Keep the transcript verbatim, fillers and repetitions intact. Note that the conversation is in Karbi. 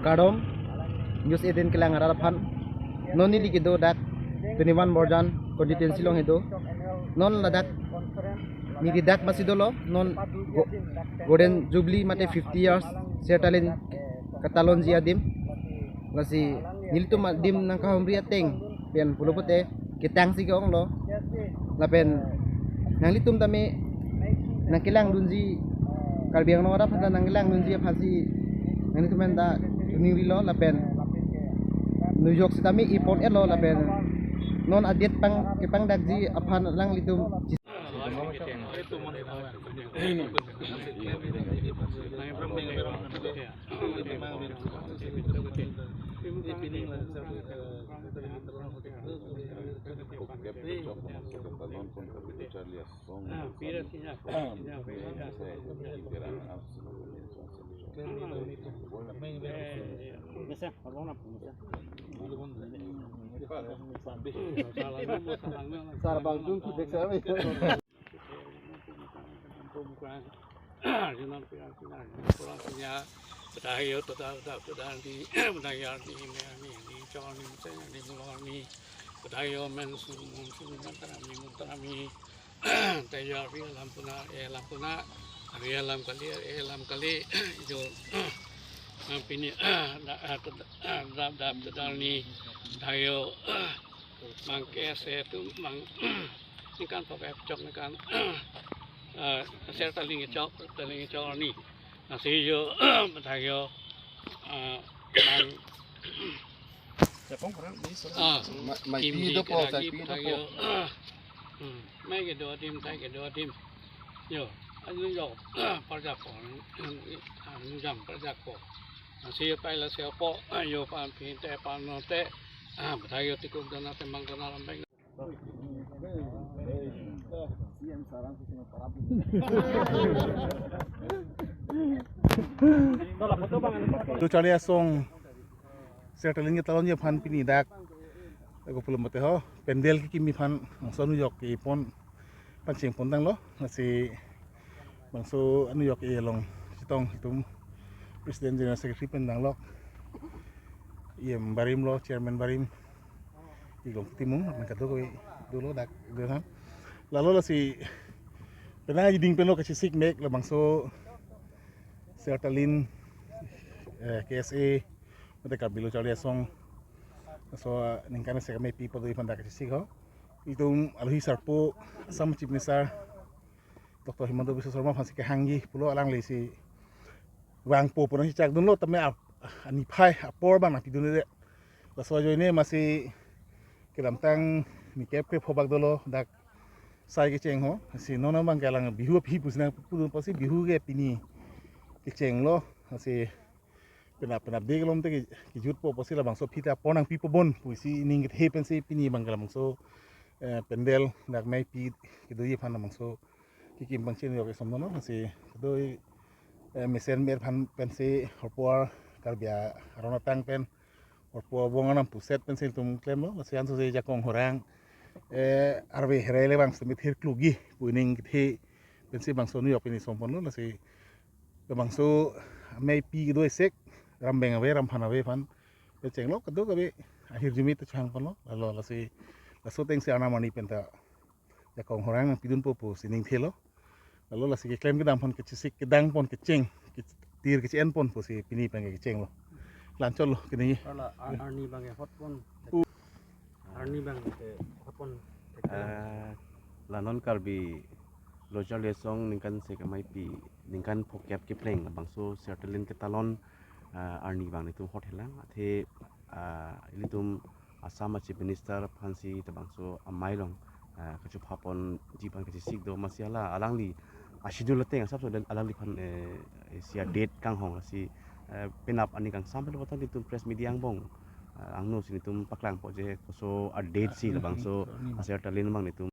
Kardom, News eighteen kelang arat aphan. Non neli kedo dak twenty-one Borjan constituency along kedo. Non ladak neli dak masi dolo, non go-, Golden Jubilee mate fifty years Sertalin ketalonji adim. Lasi nelitum adim nangkahumri ateng pen pulo pute ketang si ke-onglo. Lapen nanglitum tame nangkelangdunji, Karbi Anglong arat aphan nangkelangdunji aphansi nanglitum pen ta tuning rilo lapen nujok sitame ipon elo lapen non adet pang kepangdakji aphan alanglitum. Arjuna pira pira pura punya. Padayo toda toda toda ni padayo ni me ni ni chon ni se ni mulo ni. Padayo men sum mun sum mantra ni mantra ni. Tayo ri alam puna, e alam puna, ri alam kali, e alam kali. Jo pini da da da da ni tayo mang ke se tu mang ni kan pakai pecok ni kan. Sertalin kechok, Sertalin kechok ni. Lasi yo, bethak yo, ah, bang, ah, mai pi dopo, mai pi dopo. Mai kedo adim, thai kedo adim. Yo, anu yo, parjak po, anu jam parjak po. Lasi yo pai lasi po, yo pan pin te pan no te, ah, bethak yo tikum dana temang dana lambeng. Lo Charli Asong Sertalin ketalonji aphan pini dak eko pulo mate ho pandal kekimi aphan bangso anu yok kepon pangcheng pon tanglo. Lasi bangso anu yok along chetong itum President General Secretary pen danglok, E M barim lo, Chairman barim, Iglong Timung, amen kadokave dolo dak dohan. Lalo lasi penang jiding penlo kachesik mek labangso Sertalin, eh, K S A, mate Karbi Lo Charli Asong, so, eh, ningkan isi kami pi pado iphan dak kachesik ho. Itum alohi sarpo Assam Chief Minister Doctor Himanta Biswa Sarma aphansi kehangji pulo, alanglisi vangpo pu nangchechak dunlo tame ap-, aniphai apor bang nangpidunde. Laso ajoine masi kedamtang ni kep kep hobak dolo dak sai kecheng ho. Si non abang ke alang Bihu aphi pusi nangpudun pusi Bihu ke pini kechenglo. Si penap penap de kelom te ke, kejutpo pusi labangso aphi ta apor nangpipo bon pusi ning kethe pensi pini abang ke labangso, eh, pandal dak mai pi kedoji aphan labangso kekim pangcheng yok esom dono. Si kedo, eh, mesen mer aphan pensi horpo Karbi aron atang pen horpo abong anam puset pensi itum klemlo. Lasi anso se jakong horang, eh, arve herai le bang semi thir klugi pu ning kethe pensi bangso anu yok pini som ponlo. Lasi labangso mai pi kedo esek rambeng ave ramphan ave aphan pechenglo, kadokave ahirjume ta chang ponlo. Lalo lasi laso atengsi arnam arni pen ta jakong horang nangpidunpo pusi ning thelo. Lalo lasi keklem kedam pon kechesik kedang pon kecheng, ketir keche-en pon pusi pini pen kechenglo. Lanchotlo kini. Arla ar-, arni abang hot pon. U- Arni abang hot pon. Eh, la non Karbi Lo Charli Asong ningkan isi kemai pi ningkan phokep kepleng labangso Sertalin ketalon, eh, arni abang netum hot helang. Athe, eh, ilitum Assam a Chief Minister aphansi labangso amei along, eh, kachupha ponji aphan kachesik do masi hala alangli a schedule ateng asapso dan alangliphan, eh, isi a date kanghong lasi, eh, penap ani kangsam pen botang itum press media angbong, eh, angno si netum paklangpo je koso a date si labangso a Sertalin abang netum